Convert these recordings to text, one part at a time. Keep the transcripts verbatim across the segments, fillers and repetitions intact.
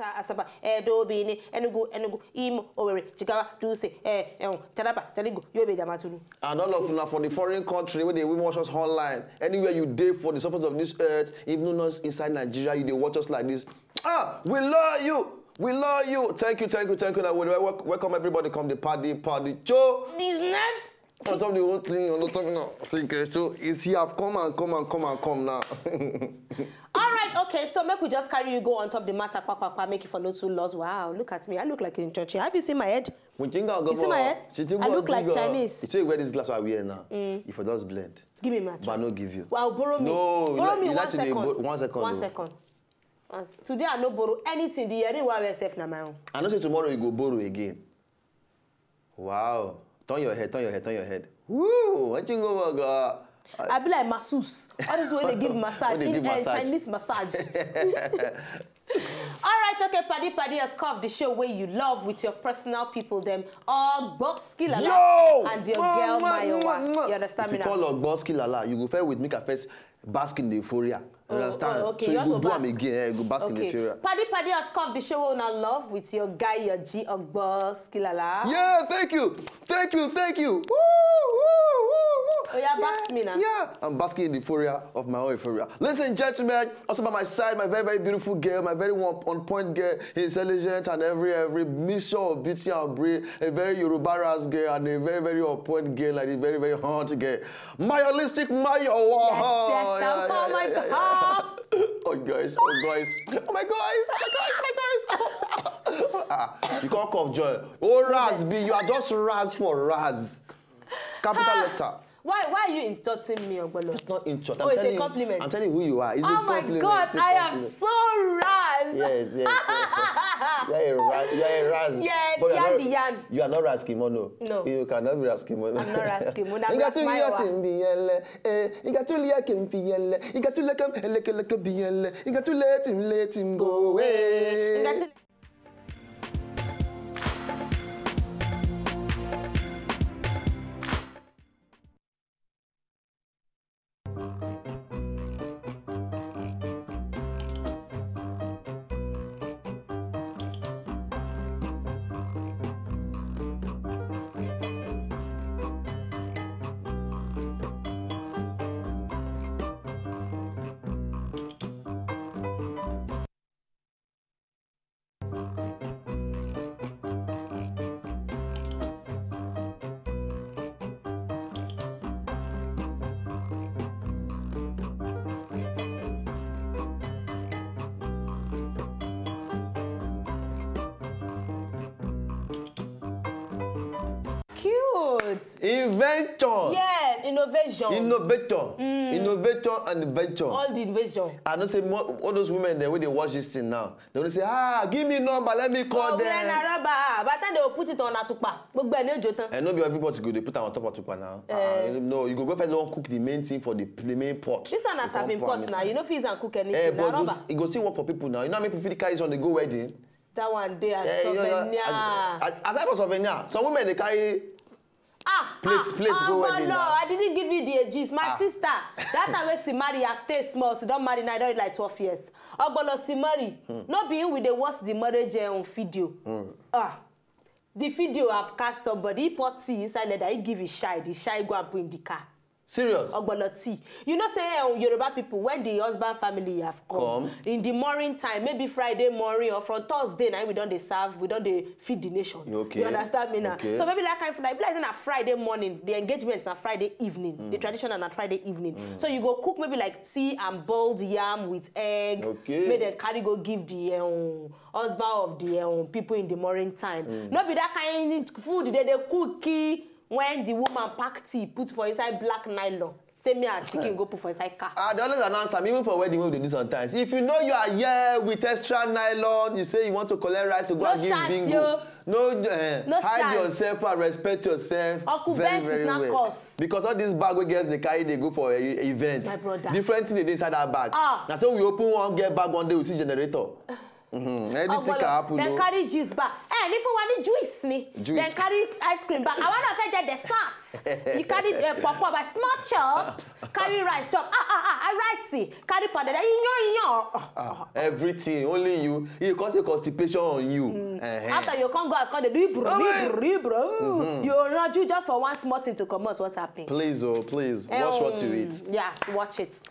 Asaba, Edo, Benin, Enugu, Enugu, Imo, Owerri, Jigawa, Dutse, eh, eh, Taraba, Jalingo, Yobe, Damaturu. And all of una for the foreign country where they will watch us online. Anywhere you dey for the surface of this earth, even not inside Nigeria, you dey watch us like this. Ah, we love you. We love you. Thank you, thank you, thank you. And we wel- welcome everybody. Come the party, party, Joe. These nuts. On top of the whole thing, you understand now? So, okay, so it's here. I've come and come and come and come now. All right, okay. So make we just carry you go on top the matter, pa, pa, pa, make it for no too lost. Wow, look at me. I look like in church. Have you seen my head? You see my head? I look like Chinese. You see where this glass I wear now? If I just blend, give me my. But I no give you. Well, borrow me. No, borrow me one second. One second. One second. Today I no borrow anything. The earring wey I wear sef na my own. I know say tomorrow you go borrow again. Wow. Turn your head, turn your head, turn your head. Woo! What you go, God? I be like masseuse. All those wey dey give massage, wey dey give massage. Chinese massage. All right, okay, paddy paddy, as come the show where you love with your personal people, them Ogboskilala. Yo! And your girl Mayowa. You understand me now? If you call Ogboskilala, you go fair with make I first bask in the euphoria. You understand? Oh, okay. So you go do am again, eh, you go bask in the euphoria. Paddy paddy, as come the show wey una love with your guy, your G Ogboskilala. Yeah, thank you. Thank you, thank you. Woo, woo, woo, woo. Oh, yeah, back to me now. Yeah, I'm basking in the euphoria of my own euphoria. Ladies and gentlemen, also by my side, my very, very beautiful girl, my very one on point girl, intelligent and every, every mixture of beauty and brain, a very Yoruba ass girl and a very, very on point girl, like a very, very hot girl. My holistic, my oh, yes, yes, oh my God. Oh, guys, oh, guys. Oh, my guys, oh, my guys, oh, my guys. Ah, you can't cough, joy. Oh, Raz, be you are just Raz for Raz. Capital letter. Why, why are you insulting me, Ogbolo? It's not insult. Oh, it's a compliment. I'm telling you who you are. It's a compliment. Oh my God, I am so Raz. Yes, yes, yes, yes. You are a Raz. You are a Raz. Yes, but you are not, you are not Raz Kimono. No. You cannot be Raz Kimono. I'm not Raz Kimono. I'm Raz Maiwa. Eh, you got to lia kim piele. You got to let him, let him, let him go away. Cute. Invention. Yeah, innovation. Innovator. Mm. Innovator and invention. All the invention. I know say all those women there wey dey watch this thing now, they will say, "Ah, give me number, let me call them." Oh, we are in Araba. By the time they will put it on Atupa, gbogbo ẹ̀ ni ó jó tán. And no be everybody go dey put am on top of Atupa now. Eh. Ah, no, you go go first don cook the main thing for the, the main pot. This one na serving pot now. You no fit use am cook anything. Eh, but e go still work for people now. You know how many people fit carry this one dey go wedding? That one dey as souvenir. Aside from souvenir, some women dey carry plate, plate go wedding now. Ah, ah, Ogbolo, I didn't give you the gist. My sister, that time when she marry, I've stayed small. She don marry now, e don reach like twelve years. Ogbolo, she marry. No be him we dey watch the marriage, eh, on video. Ah, the video have cast somebody. He pour tea inside leather. He give his shy. The shy go and put in the car. Serious? Ogbolo tea. You know say, eh, Yoruba people, when the husband family have come, in the morning time, maybe Friday morning or from Thursday night, we don dey serve, we don dey feed the nation. Okay. You understand me now? Okay. So maybe that kind of, like, like na Friday morning, the engagement na Friday evening, the traditional na Friday evening. So you go cook maybe like tea and boiled yam with egg. Okay. Make dem carry go give the, um, husband of the, um, people in the morning time. No be that kind food they dey cook, eh, when the woman pack tea, put for inside black nylon. Say me as pikin go put for inside car. Ah, they always announce am, even for wedding wey we dey do sometimes. If you know you are here with extra nylon, you say you want to collect rice to go and give bingo. No chance, yo. No, eh, hide yourself and respect yourself. Uncle Benz is not cause. Because all this bag wey girls dey carry dey go for, eh, event. My brother. Different thing dey dey inside that bag. Ah. Na so we open one girl bag one day, we see generator. Mm-hmm. Anything can happen. Dem carry gist bag. Ẹni fún wa ní juice ni. Juice. Then carry ice cream back. Àwọn náà fẹ́ jẹ dessert. You carry uh, pọ̀pọ̀ by small chops. Carry rice chop. Ah ah ah ah rice. Carry pounded. Iyán iyán. Ah, everything, only you. You cause a constipation on you. Uh-huh. After you come go house, come dey do ibro, ibro, ibro. You ranju just for one small thing to comot. What happen? Please, oh, please, watch what you eat. Yes, watch it.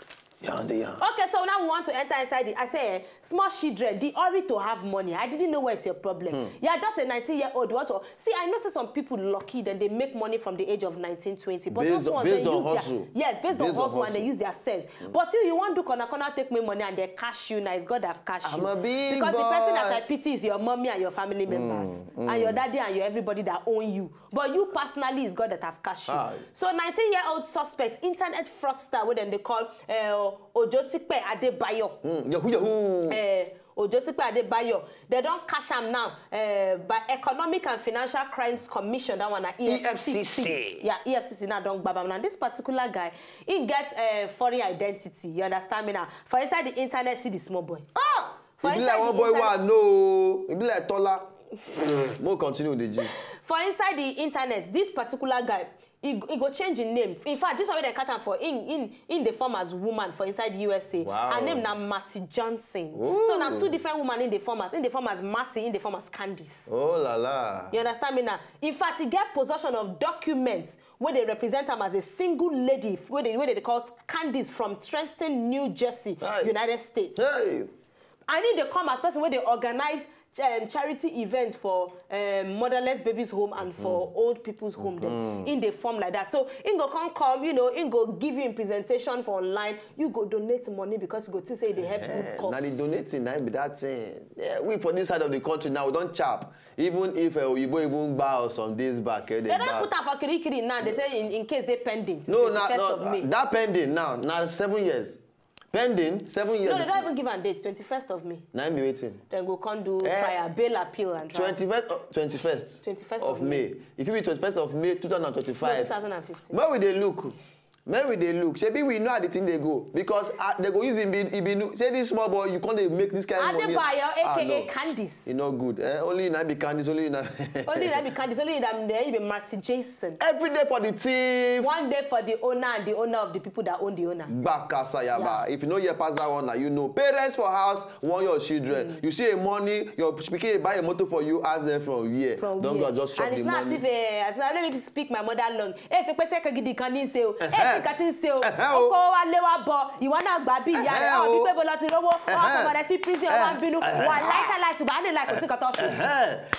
Yeah, they are. Okay, so now we want to enter inside the. I say, eh, small children, the hurry to have money. I didn't know where's your problem. Hmm. You are just a nineteen year old. You want to see? I know say some people lucky, then they make money from the age of nineteen, twenty. But based, those ones, based they on use hustle. Their, yes, based, based on hustle, on hustle, and they use their sense. Hmm. But you, you want to corner corner take my money and they cash you. Now it's God that have cash I'm you. I'm a big because boy. The person that I pity is your mommy and your family members, hmm, and your daddy and your everybody that own you. But you personally is God that have cashed you. Ah. So nineteen year old suspect, internet fraudster, wey dem dey call uh, Ojosipe Adebayo. Mm, yahoo yahoo. Uh, Ojosipe Adebayo, they don catch am now uh, by Economic and Financial Crimes Commission. That one na E F C C. E F C C. Yeah, E F C C now don gbab am. Now this particular guy, he get uh, foreign identity. You understand me now? For inside the internet, see the small boy. Ah! For e be like one boy wey I know. E be like Tola. Mo continue with the gist. For inside the internet, this particular guy, he, he go change him name. In fact, this one wey dem catch am for in in in the form as woman for inside U S A. Wow. Her name na Matty Johnson. Ooh. So na two different women in the form as in the form as Matty, in the form as Candice. Oh la la. You understand me now? In fact, he get possession of documents wey dey represent am as a single lady wey dey wey dey call Candice from Trenton, New Jersey, hey. United States. Hey. And he dey come as person wey dey organize um, charity events for um, motherless babies home and for mm-hmm. old people's home mm-hmm. Dem in the form like that. So he go come come, you know, he go give you in presentation for online. You go donate money because you go think say they help good cause. Now the donating, now be that thing. Yeah, we for this side of the country now, we don't chap. Even if uh, Oyibo even bow some days back, eh, they, they don't put am for kirikiri now. They say in, in case they pending. No, now no, that pending now, now seven years. Pending seven years. No, they don't even give a date. Twenty-first of May. Now be waiting. Then go come do eh, trial, bail appeal and trial. Twenty-first, uh, twenty-first. Twenty-first of, of May. May. If you be twenty-first of May, two thousand and twenty-five. No, two thousand and fifteen. Where will they look? Where will they look? Shebi we know how the thing they go because uh, they go use him be, be say this small boy you can't make this kind of money. Adebayo, ah, A K A no. Candice. You know good. Eh? Only you not be Candice. Only you not. Only you not be Candice. Only you not be Martin Jason. Every day for the team. One day for the owner and the owner of the people that own the owner. Bakasayaba. Yeah. If you know your pass that one, now you know. Parents for house want your children. Mm. You see a money, your speaking buy a motor for you, ask them from where. From don't where? Go just shop and it's the not money. As if uh, as if I don't need to speak my mother long. Hey, it's a pete kagidi kanin se o. Hey, it's a katin se o. Oko wa lewa bo. You wanna gbabi ya. Oh, bí pé bọ́lá ti rówó. Wọ́n á fọmọ rẹ sí prison. Wọ́n á bínú. Wà láìka láì ṣùgbọ́n á ní láì kò sí nǹkan tó ṣe.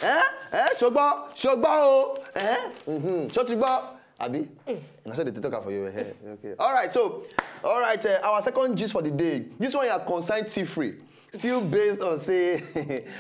Ẹ ẹ ṣùgbọ́n ṣùgbọ́n o. Ẹ ṣó ti gbọ́. Abi? Mm. Na so they talk for you. Eh, okay. All right. So, all right. Uh, our second gist for the day. This one you are concerned thievery. Still based on say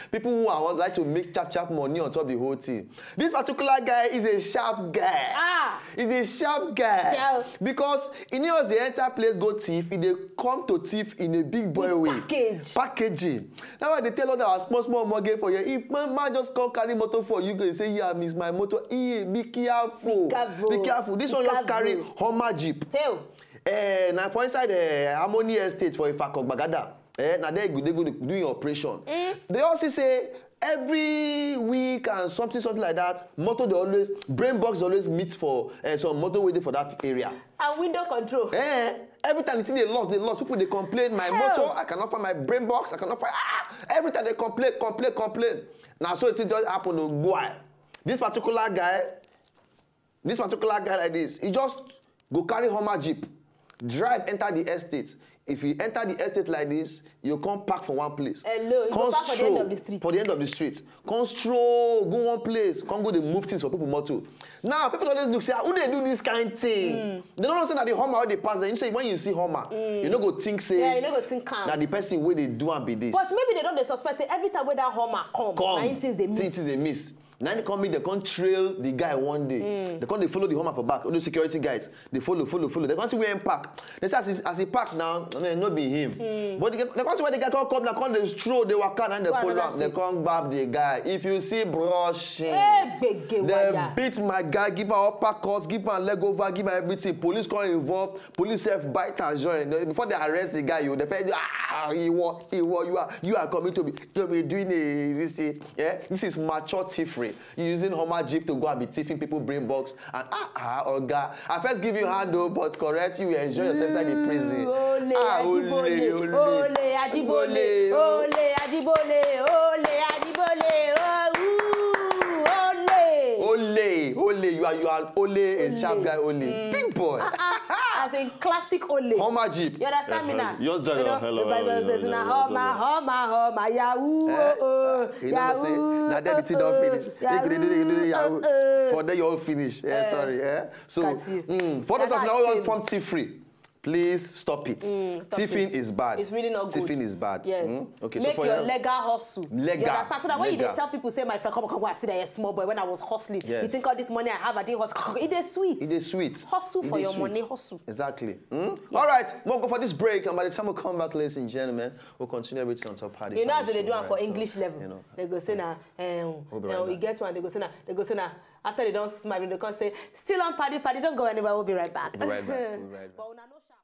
people who are like to make chap chap money on top the whole thing. This particular guy is a sharp guy. Ah, he's a sharp guy. Joe. Because he knows the entire place go thief, he dey come to thief in a big boy way. Package. Packaging. That's why they tell all our small small mortgage for you. If man, man just come carry motor for you, go say, "Yeah, miss my motor." He be careful. Be careful. Be careful. This one just carry Hummer Jeep. Hell. Eh, now for inside the uh, Harmony Estate for Ifako Gbagada. Eh, now they go they go do your operation. Mm. They also say every week and something something like that motor dey always brain box dey always meet for uh, some motor wey dey for that area. And window control. Eh, every time the thing dey lost dey lost people dey complain my motor I cannot find my brain box I cannot find ah every time they complain complain complain na so the thing just happen o gbua this particular guy this particular guy like this he just go carry Hummer Jeep drive enter the estate if you enter the estate like this you come park for one place hello you come go park for the end of the street for the end of the street come stroll go one place come go dey move things for people motor now people always look say ah who dey do this kind thing mm. They no know say na the Hummer wey dey pass there you know say when you see Hummer mm. You no go think say yeah, you no go think am na the person wey dey do am be this but maybe they don dey suspect say every time wey that Hummer come come na him things dey miss things dey miss Now they come meet, they come trail the guy one day. They come, they follow the Hummer for back. All the security guys, they follow, follow, follow. They come see where him park. They say as he, as he park now, eh, no be him. But they, they come see where the guy come come, they come, they stroll, they waka, and they Go follow another am. They place. Come grab the guy. If you see brushing, Hey, gbege they wire. Beat my guy, give am uppercut, give am leg over, give am everything. Police come involve. Police self bite and join. Before they arrest the guy, you they first ah, you are, you are, you are, you are coming to me to be doing a this thing. Yeah, this is mature thievery. You using Hummer jeep to go and be thieving people brain box and ah ah oga. I first give you hand o, but correct you enjoy yourself inside the prison. Ole, ah, Ajibole, ole, ole, ole, Ajibole, ole, Ajibole, ole, Ajibole, oh, ooh, ole. Ole, ole, you are, you are ole, a sharp guy, ole. Big boy. Ah, ah, as in classic ole. Hummer jeep. You understand me now? Yours drive You know, hello, the Bible hello, says, hello, "Na hello, Hummer, hello. Hummer, Hummer, Yahoo, Eh, oh, oh, you know, say, Yahoo, na there the thing don oh, finish. Make you dey do the, do the Yahoo, Yahoo. Oh, oh. For there you all finish. Eh, Eh. Sorry, eh. So, Got you. Mm, for those That's of how now it who came. Form thief free, please stop it. Mm, stop Thieving it. Is bad. It's really not good. Thieving is bad. Yes. Mm? Okay, so Make for your your legal hustle. Legal. You understand? So that when you dey Legal. Tell people, say, "My friend, come, come, go and see that small boy when I was hustling." Yes. You think all this money I have, I didn't hustle. It is sweet. It is sweet. Hustle It for is your sweet. Money, hustle. Exactly. Mm? Yeah. All right, we'll go for this break, and by the time we come back, ladies and gentlemen, we'll continue everything on top party. You know, as they do am for English level. You know. They go say na, um, We'll be right uh, you back. Get one. They go say na, they go say na. After they don't smile, they can't say, "Still on party, party, don't go anywhere. We'll be right back." We'll be right back. We'll be right back. But una no sharp.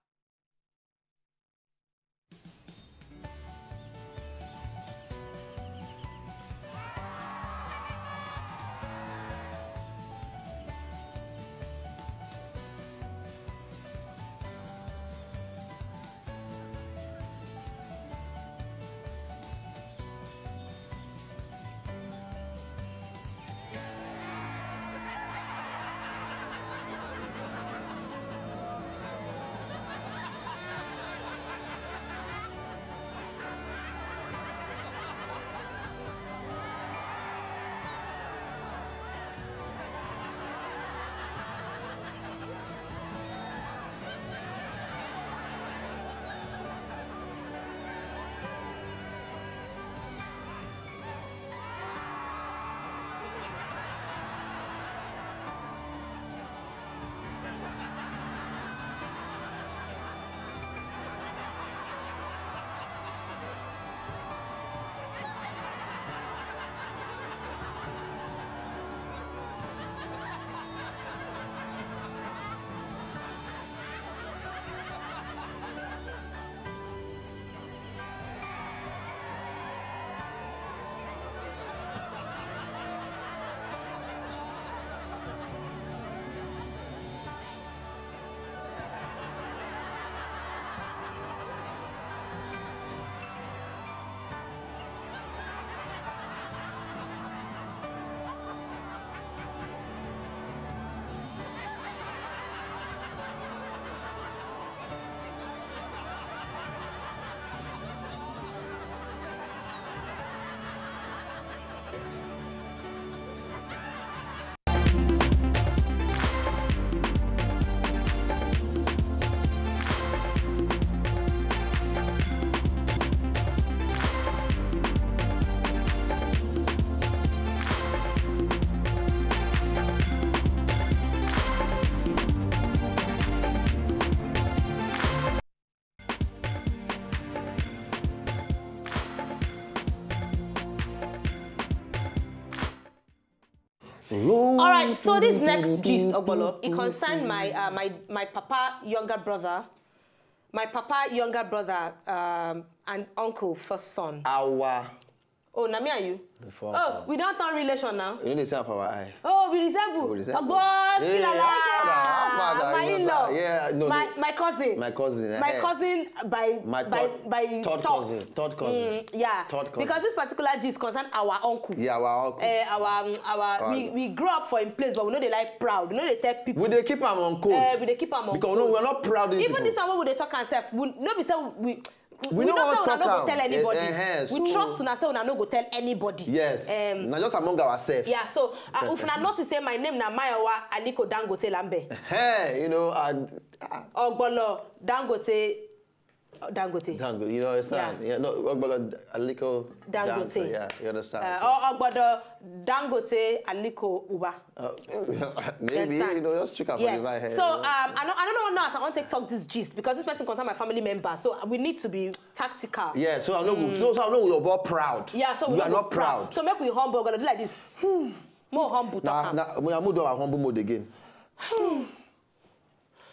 All right, so this next gist, Ogbolo, it concerned my, uh, my, my papa younger brother, my papa younger brother, um, and uncle first son. Our Oh, na me and you. Before Oh, we don't turn relation now. You know they say for our eye. Oh, we resemble. We resemble. Ogbo, Hey, Skilala. How far now? How far now? My It's in-law. Not that. Yeah, no, My no. My cousin. My cousin, My eh. cousin by My by third, by third thought. Cousin. Third cousin. Mm, yeah. Third cousin. Because this particular gist concern our uncle. Yeah, our uncle. Eh, our um, our Our we, uncle. We grew up for a place, but we know they like proud. We know they tell people. We dey keep am on code. Eh, we dey keep am on Because code. No, we're not proud of Even people. This one wey we dey talk ourselves, we no be say we We we no no wan say una talk no go am. Tell Eh, anybody. Eh, eh, We so trust una say una no go tell anybody. Yes. Um, Na just among ourselves. Yeah, so uh, if una notice say my name na Mayowa Aliko Dangote Lambe. Hey, you know, and uh, Ogbolo Dangote Dangote. Dangote, you understand? Yeah, no, Ogbolo Aliko Dangote. Yeah, you understand? Uh, or Ogbodo Dangote Aliko Uba. Uh, maybe you know, just check out yeah. my head. So um, I don't, I don't know now as I want to talk this gist because this person concern my family member. So we need to be tactical. Yeah. So I know. Mm. So I know we're about proud. Yeah. So we, we are not proud. proud. So make we humble. Gonna do like this. Hmm. More humble. Nah, nah, we are more our humble mode again. Hmm.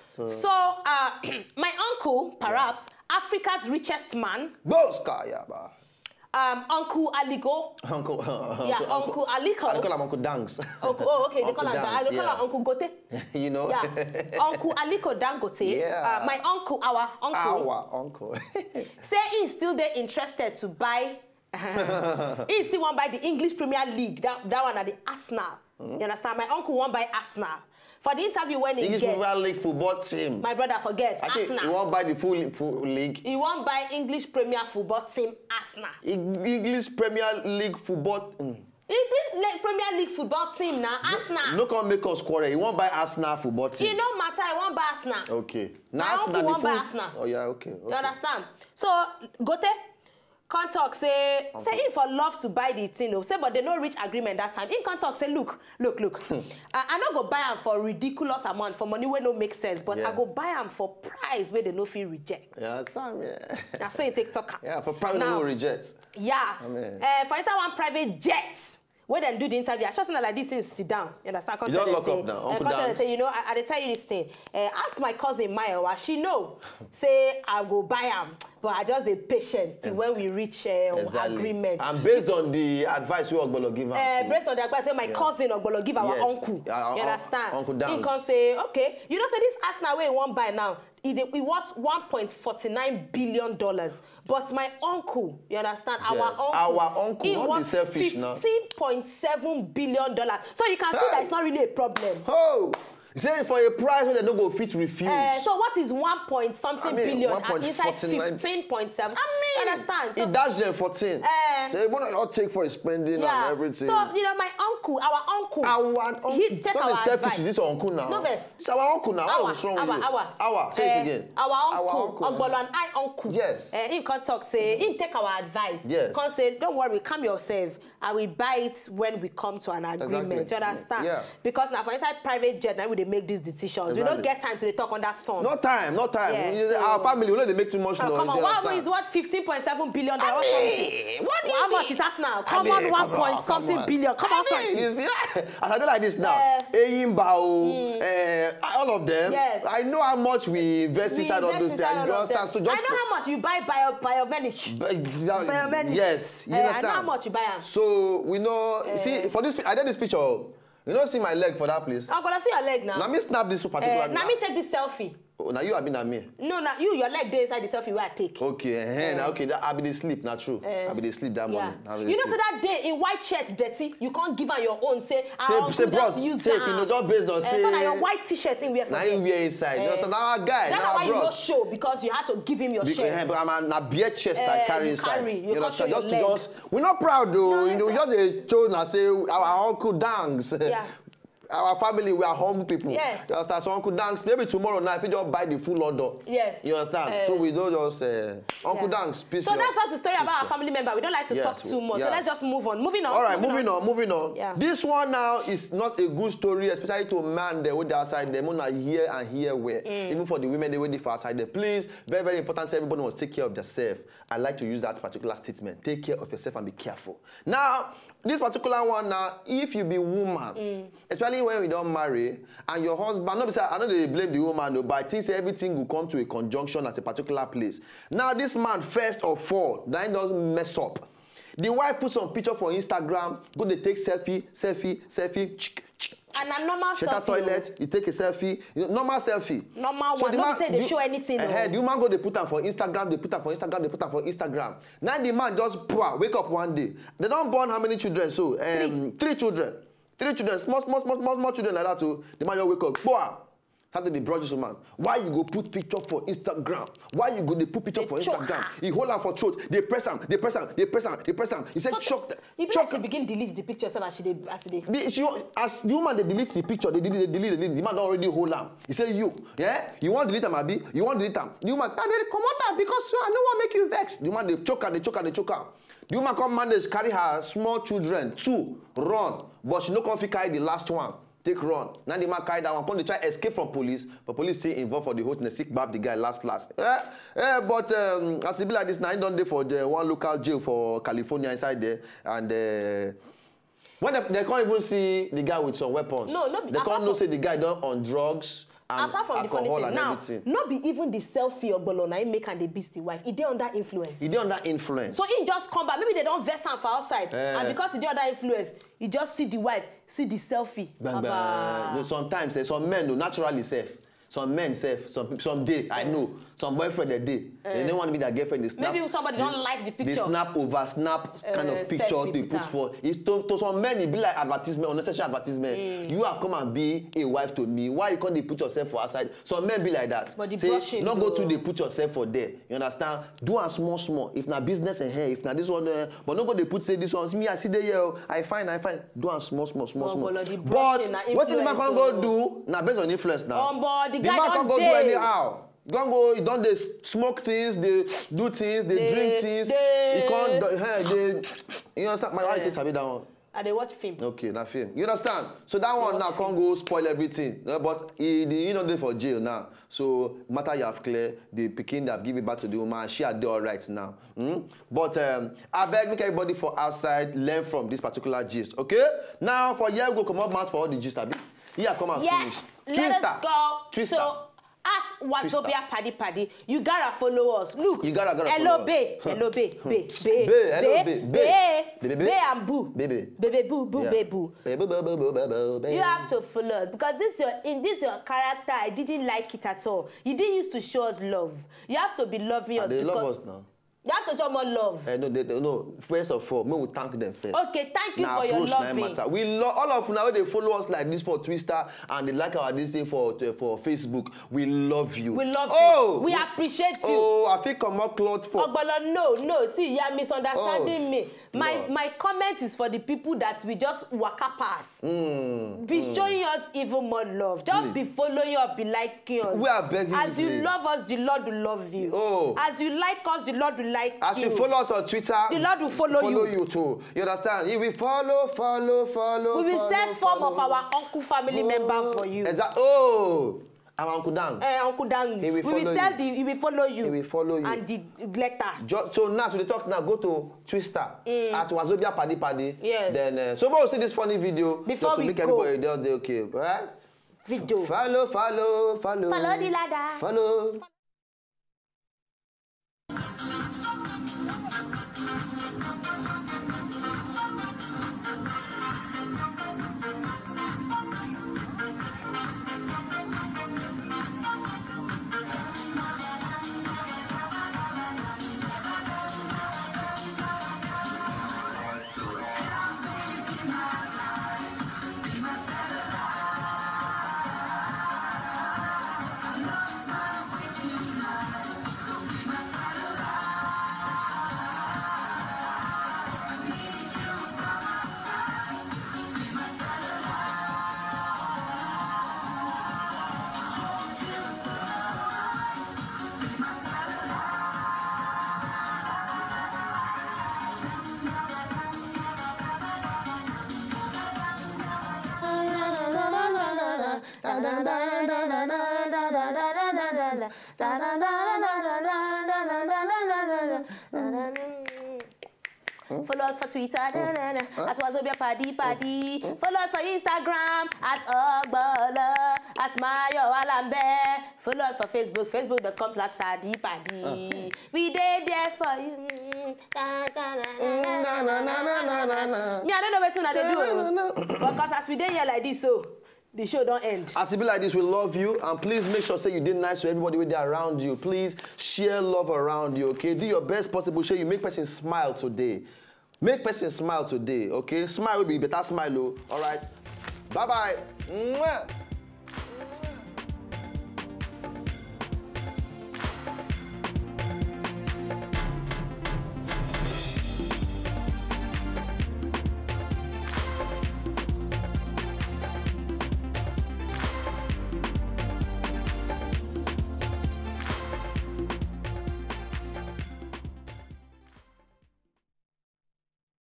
So, so uh, my uncle, perhaps yeah. Africa's richest man. Boska yaba. Um, Uncle Aligo. Uncle, uh, yeah, Uncle, Uncle Aliko. I call him Uncle Dangs. Uncle, oh, okay, they call him Dangs. I call him Uncle Gote. You know? Yeah. Uncle Aliko Dangote. Yeah. Uh, my uncle, our uncle. Our uncle. Say he's still there interested to buy. He still want buy the English Premier League. That, that one at the Arsenal. Mm-hmm. You understand? My uncle want buy Arsenal. For the interview when he English get, Premier League football team. My brother forget. Actually, Arsenal. He won't buy the full, full league. He won't buy English Premier football team Arsenal. English Premier League football. Mm. English Premier League football team now Arsenal. No, no come make us quarrel. He won't buy Arsenal football team. It no matter. He won't buy Arsenal. Okay. Now Arsenal. He won't buy Arsenal. Oh yeah. Okay. okay. You understand? So Gote. Come talk say say he for love to buy the thing o, say but they no reach agreement that time. He come talk say look, look, look, I, I no go buy am for ridiculous amount for money wey no make sense, but yeah. I go buy am for price wey they no fit reject. Yeah, that's time, yeah. Na so he take talk am. Yeah, for price wey no reject. Yeah. Amen. Uh, for inside one private jet, when dem do the interview, I just know like this thing sit down. You understand? Come you don't lock say, up now. Uncle uh, come say, you know, I, I tell you this thing. Uh, ask my cousin Mayowa. She know. Say I go buy am, but I just dey patient till when we reach uh, exactly. agreement. And based on the advice we Ogbolo give am. Uh, based on the advice wey my yes. cousin Ogbolo give our yes. uncle. Uh, you understand? Uncle Dams. He come say, okay, you know, say this Arsenal wey he wan buy now, e dey e worth one point forty nine billion dollars. But my uncle, you understand, yes. our uncle, our uncle, he not worth the selfish now. Fifteen point seven billion dollars. So you can see that it's not really a problem. Oh, say for a price wey dem no go fit refuse. Uh, so what is one point something I mean, billion and inside fifteen point seven? I mean, you understand? So, it dash them fourteen. Uh, so you want to take for his spending yeah. and everything. So you know, my uncle, our uncle, our uncle, he take our advice. This uncle now. No vex. It's our uncle now. Our, our, our, our. Say it again. Our uncle, our uncle. Ogbolo and I uncle. Yes. Uh, he come talk say he take our advice. Yes. Come say don't worry, calm yourself. I will buy it when we come to an agreement. Exactly. You understand? Yeah. Because now for inside private jet, now we dey make these decisions. Exactly. We don't get time to dey talk on that song. No time, no time. Yeah, we, so, our family, we know they make too much oh, noise. Come on, what is what fifteen point seven billion dollars? What much is that now? Come on, one point something billion. Come on, something. As I do like this now, Eyimba, mm. uh, all of them. Yes. I know how much we invest we inside invest of those things. You understand? So just I know how much you buy bio biomedic. Biomedic. Yes, you uh, understand. I know how much you buy am. So we know. Uh, see, for this, I did this picture. You don't see my leg for that place. I'm gonna see your leg now. Let me snap this particular. Uh, let me take this selfie. Oh, now you have been at me. No, now you, your leg dey inside the selfie where I take. Okay, eh, eh, okay. That, I be dey sleep, not true. Eh, I be dey sleep that morning. Yeah. You know, so that day in white shirt, dirty, you can't give her your own. Say, I say, say bros, use say, you know, just based on eh, say. So now your white t-shirt in wear for. Now you wear inside. Eh. You understand? Our guy, that now why you not show because you had to give him your shirt. Eh, but I'm a, a bare chest eh, I carry you inside. Carry. You, you understand? Just, just, we're not proud though. No, you know, we just dey show and say our uncle dance. Yeah. Our family, we are humble people. Yeah. You understand? So Uncle Danks, maybe tomorrow night, if you just buy the full London. Yes. You understand? Uh, so we don't just uh, Uncle yeah. Danks, peace. So that's just the story about our family member. We don't like to yes, talk too much. Yeah. So let's just move on. Moving on. All right, moving, moving on, on, moving on. Yeah. This one now is not a good story, especially to a man there with the outside them. Una hear and hear where. Mm. Even for the women, they wait for outside there. Please, very, very important. So everybody must take care of themselves. I like to use that particular statement. Take care of yourself and be careful. Now, this particular one now, if you be woman, mm. especially when we don't marry, and your husband, no, besides, I know they blame the woman, though, but I think say everything will come to a conjunction at a particular place. Now, this man, first of all, that doesn't mess up. The wife put some picture for Instagram, go they take selfie, selfie, selfie, chick, chick, chick. And a normal selfie. Toilet, you take a selfie, you know, normal selfie. Normal so one. The man, no say they you, show anything. Uh, the woman go they put them for Instagram, they put them for Instagram, they put them for Instagram. Now the man just poor, wake up one day. They don't born how many children? So um, three. Three children. Three children, small, small, small, small, small children like that too. The man just wake up, poor. How did they brush this woman? Why you go put picture for Instagram? Why you go dey put picture for Instagram? He hold her for throat. They press him, they press him, they press him, they press him. He said, choke, e be like she begin delete the picture sef as she dey as she dey. She, as the woman dey delete the picture, they delete, they delete, they delete. The man don already hold am. He say, you, yeah, you wan delete am, abi? You wan delete am? The woman say, I dey comot am because I no wan make you vex. The woman dey choke am, dey choke am, dey choke am. The woman come manage carry her small children two run, but she no come fit carry the last one take run. Now the man carry that one, come dey try escape from police, but police still involved for the whole thing. They still gbab the guy last last. Eh, eh, but um, as e be like this, now he don dey for the one local jail for California inside there, and uh, when they, they can't even see the guy with some weapons. No, no be, they can't know say the guy don on drugs and apart from the funny alcohol thing and now, everything. No be even the selfie ogbolo na him make am dey beat the wife. E dey under influence. E dey under influence. So he just come back. Maybe they don vex am for outside. Eh. And because e dey under influence, he just see the wife, see the selfie. Gbangba. Abba. You know, sometimes eh, some men no naturally sef. Some men sef, some peop- some dey I know. Some boyfriend dey dey. They no want be their girlfriend. They snap. Maybe somebody don like the picture. They snap over snap kind of picture they put for. It's to, to some men, it be like advertisement, unnecessary advertisement. You have come and be a wife to me. Why you can't dey put yourself for outside? Some men be like that. But the say, brushing not go though. To dey put yourself for there. You understand? Do am small small. If na business and hair, if na this one, uh, but no go dey put say this one. See me, I see dey here. Oh, I fine, I fine. Do am small small, small small. But wetin the man come go do? Na based on influence now. Um, but the, the guy man come go do anyhow. Don go, he don dey smoke things, dey do things, dey drink things. He come, do- eh, dey, you understand? My wife take sabi that one. I dey watch film. Okay, na film. You understand? So that one now come go spoil everything. Eh, but he, the, he no dey for jail now. So matter you have clear, the pikin they have give it back to the woman. She are dey all right now. Hmm? But um, I beg make everybody for outside learn from this particular gist. Okay? Now for here we go comot mouth for all the gist, abi? Here come and finish. Yes, let us go. Twister. So, at Wazobia Paddy Paddy, you gotta follow us. Look, you gotta, gotta hello, follow babe, us. Hello, babe, babe, babe, babe, hello, babe, babe, babe, babe, babe, and boo, baby, baby, boo, boo, yeah, babe, boo. Baby, boo, boo, boo, boo, boo, babe. You have to follow us because this your in this your character. I didn't like it at all. You didn't used to show us love. You have to be loving us. They love us now. They have to show more love. Eh, no, they, they, no. First of all, may we thank them first. Okay, thank you for your loving. Matter. We lo- all of una wey dey follow us like this for Twister and they like our this thing for uh, for Facebook. We love you. We love oh, you. We appreciate you. Oh, I feel comot cloth for. Ogbolo, no, no. See, you are misunderstanding oh, me. My Lord. My comment is for the people that we just waka pass. Mm, be mm. Showing us even more love. Just please. Be following us, be liking us. We are begging as you please. Love us, the Lord will love you. Oh. As you like us, the Lord will like as you. As you follow us on Twitter, the Lord will follow, follow you. You too. You understand? He will follow, follow, follow. We will follow, send form follow. Of our uncle family oh. Member for you. Exactly. Oh. Our Uncle Dan. Eh, Uncle Dan. He will we will sell you. The, he will follow you. He will follow you. And the letter. Just, so now, so they talk now, go to Twister mm. At Wazobia Paddy Paddy. Yes. Then, uh, so we'll see this funny video. Before just to we make go. Everybody just say, okay, right? Video. Follow, follow, follow. Follow the ladder. Follow. Follow us for Twitter, na, na, na, at Wazobia Paddy Paddy. Follow us for Instagram, at Ogbolo, at Mayo Alambe. Follow us for Facebook, facebook dot com slash Paddy Paddy. We dey there for you. Me, I don't know what una dey do. Because as we dey here like this, so the show don't end. As it be like this, we love you, and please make sure say you did nice to everybody with there around you. Please share love around you, okay? Do your best possible. Share you make person smile today. Make person smile today, okay? Smile will be better smile, oh. All right. Bye bye. Mwah.